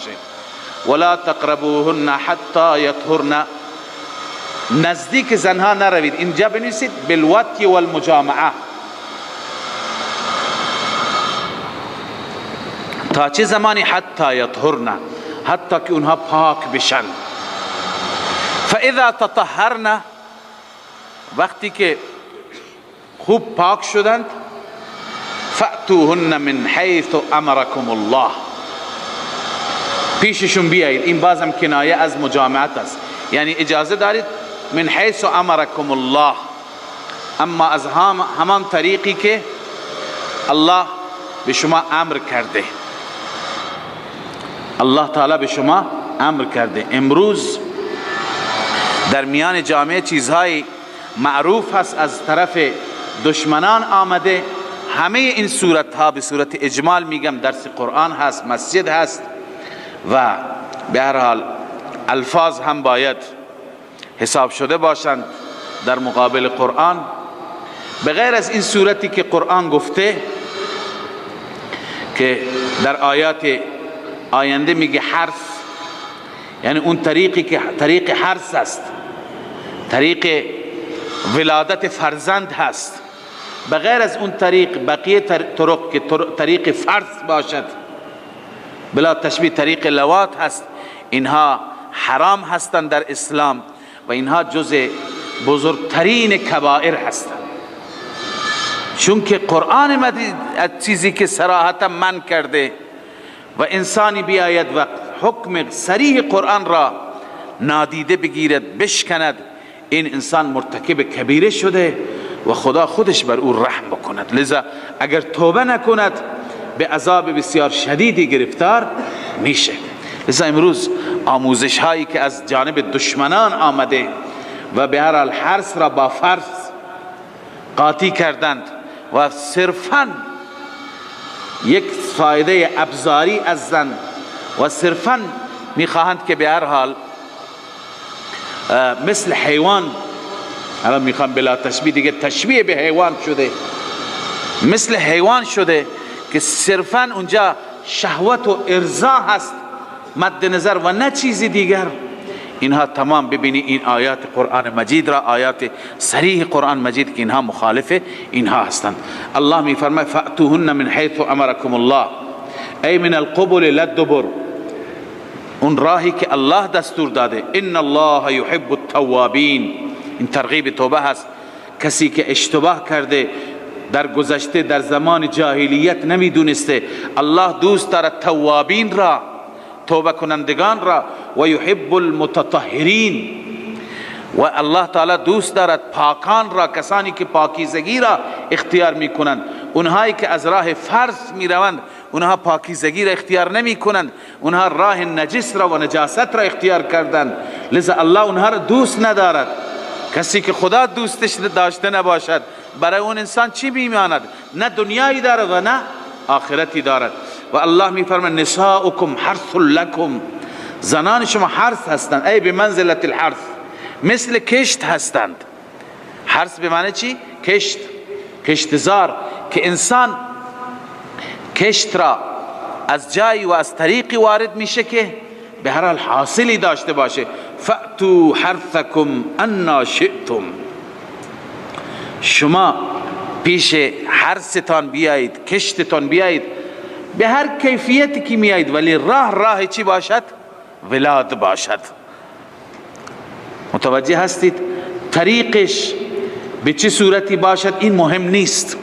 باشه. ولا تقربوهن حتی یطهرن، نزدیک زنها نروید. اینجا بنویسید بالوطی والمجامعه. تا چه زمانی؟ حتی یطهرن، حتی که اونها پاک بشن. فاذا تطهرن، وقتی که خوب پاک شدند، فأتوهن من حیث امرکم الله، پیششون بیایید. این بازم کنایه از مجامعت است، یعنی اجازه دارید من حیث امرکم الله، اما از همان طریقی که الله به شما امر کرده. الله تعالی به شما امر کرده. امروز در میان جامعه چیزهای معروف هست از طرف دشمنان آمده. همه این صورت ها به صورت اجمال میگم، درس قرآن هست، مسجد هست و به هر حال الفاظ هم باید حساب شده باشند در مقابل قرآن. به غیر از این صورتی که قرآن گفته که در آیات آینده میگه حرث، یعنی اون طریقی که طریق حرث است، طریق ولادت فرزند هست، بغیر از اون طریق بقیه طرق که طریق فرض باشد، بلا تشبیه طریق لواط هست، اینها حرام هستند در اسلام و اینها جز بزرگترین کبائر هستند. چون که قرآن مجید چیزی که صراحتا من کرده و انسانی بیاید و حکم صریح قرآن را نادیده بگیرد، بشکند، این انسان مرتکب کبیره شده و خدا خودش بر او رحم بکند. لذا اگر توبه نکند به عذاب بسیار شدیدی گرفتار میشه. لذا امروز آموزش هایی که از جانب دشمنان آمده و به هر حال حرث را با فرض قاطی کردند و صرفا یک فایده ابزاری از زن و صرفا میخواهند که به هر حال مثل حیوان، الان میخوام بلا تشبیه دیگه، تشبیه به حیوان شده، مثل حیوان شده که صرفا اونجا شهوت و ارضا هست مد نظر و نه چیزی دیگر. اینها تمام ببینی این آیات قرآن مجید را، آیات صریح قرآن مجید که اینها مخالف اینها هستند. الله میفرماید فأتوهن من حیث امرکم الله، ای من القبل للدبر، اون راهی که الله دستور داده. ان الله یحب التوابین، این ترغیب توبه هست. کسی که اشتباه کرده در گذشته، در زمان جاهلیت نمیدونسته، الله دوست دارد توابین را، توبه کنندگان را، و یحب المتطهرین، و الله تعالی دوست دارد پاکان را، کسانی که پاکیزگی را اختیار میکنند. اونهایی که از راه فرض میروند اونها پاکیزگی را اختیار نمیکنند، اونها راه نجس را و نجاست را اختیار کردند. لذا الله اونها را دوست ندارد. کسی که خدا دوستش داشته نباشد برای اون انسان چی میماند؟ نه دنیایی دارد و نه آخرتی دارد. و الله میفرماید نساؤکم حرث لکم، زنان شما حرث هستند، ای به منزلت الحرث، مثل کشت هستند. حرث به معنی چی؟ کشت، کشتزار، که انسان کشت را از جایی و از طریقی وارد میشه که به هر حال حاصلی داشته باشه. فأتوا حرثکم انا شئتم، شما پیش حرثتان بیایید، کشتتان بیایید، به هر کیفیتی که میایید، ولی راه راه چی باشد؟ ولاد باشد. متوجه هستید؟ طریقش به چه صورتی باشد این مهم نیست،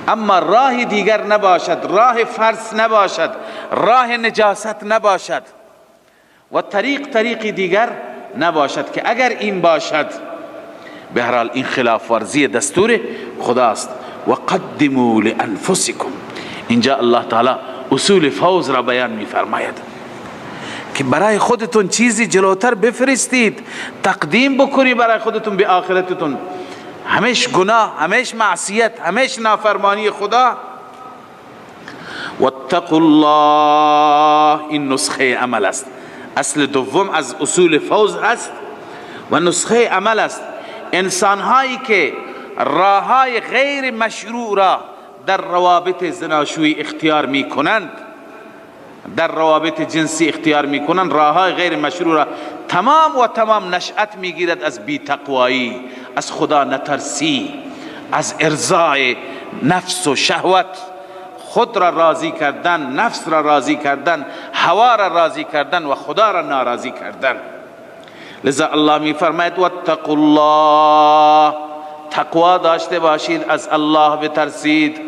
اما راه دیگر نباشد، راه فرض نباشد، راه نجاست نباشد و طریق طریق دیگر نباشد، که اگر این باشد به هر حال این خلاف ورزی دستور خداست. و قدموا لانفسکم، اینجا الله تعالی اصول فوز را بیان می‌فرماید که برای خودتون چیزی جلوتر بفرستید، تقدیم بکنی برای خودتون به آخرتتون. همیش گناه، همیش معصیت، همیش نافرمانی خدا. واتقوا الله، این نسخه عمل است. اصل دوم از اصول فوز است و نسخه عمل است. انسانهایی که راههای غیر مشروع را در روابط زناشویی اختیار می کنند، در روابط جنسی اختیار میکنن، راههای غیر مشروع را تمام و تمام نشأت میگیرد از بی تقوایی، از خدا نترسی، از ارضای نفس و شهوت، خود را راضی کردن، نفس را راضی کردن، هوا را راضی کردن و خدا را ناراضی کردن. لذا الله می فرماید واتقوا الله، تقوا داشته باشید، از الله بترسید.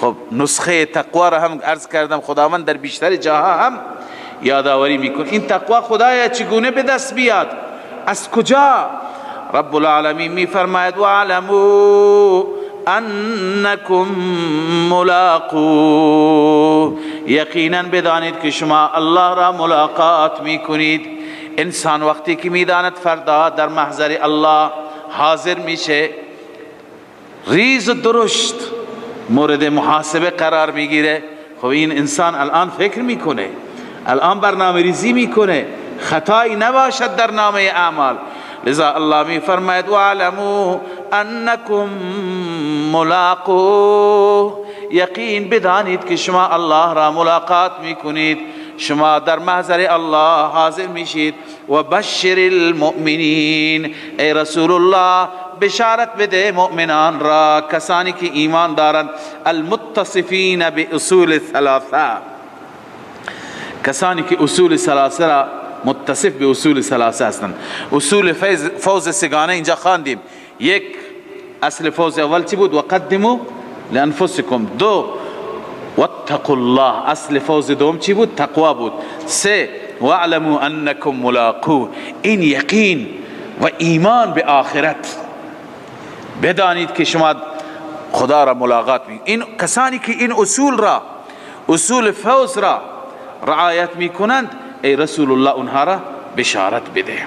خب نسخه تقوا را هم عرض کردم، خداوند در بیشتر جاها هم یادآوری میکنه. این تقوا خدایا چگونه به دست بیاد؟ از کجا؟ رب العالمین می فرماید واعلموا انکم ملاقو، یقینا بدانید که شما الله را ملاقات میکنید. انسان وقتی که میداند فردا در محضر الله حاضر میشه، ریز و درشت مورد محاسبه قرار میگیره. خب این انسان الان فکر میکنه، الان برنامه ریزی میکنه، خطایی نباشد در نامه اعمال. لذا الله می فرماید واعلموا انکم ملاقو، یقین بدانید که شما الله را ملاقات میکنید، شما در محضر الله حاضر میشید. و بشر المؤمنین، ای رسول الله بشارت بده مؤمنان را، کسانی که ایمان دارند، المتصفین باصول ثلاثه، کسانی که اصول ثلاثه را متصف به اصول ثلاثه هستند. اصول فوز سگانه اینجا خواندیم. یک، اصل فوز اول چی بود؟ وقدموا لانفسکم. دو، واتقوا الله. اصل فوز دوم چی بود؟ تقوا بود. سه، واعلموا انکم ملاقو. این یقین و ایمان به آخرت، بدانید که شما خدا را ملاقات می. این کسانی که این اصول را، اصول فوز را رعایت می کنند، ای رسول الله اونها را بشارت بده.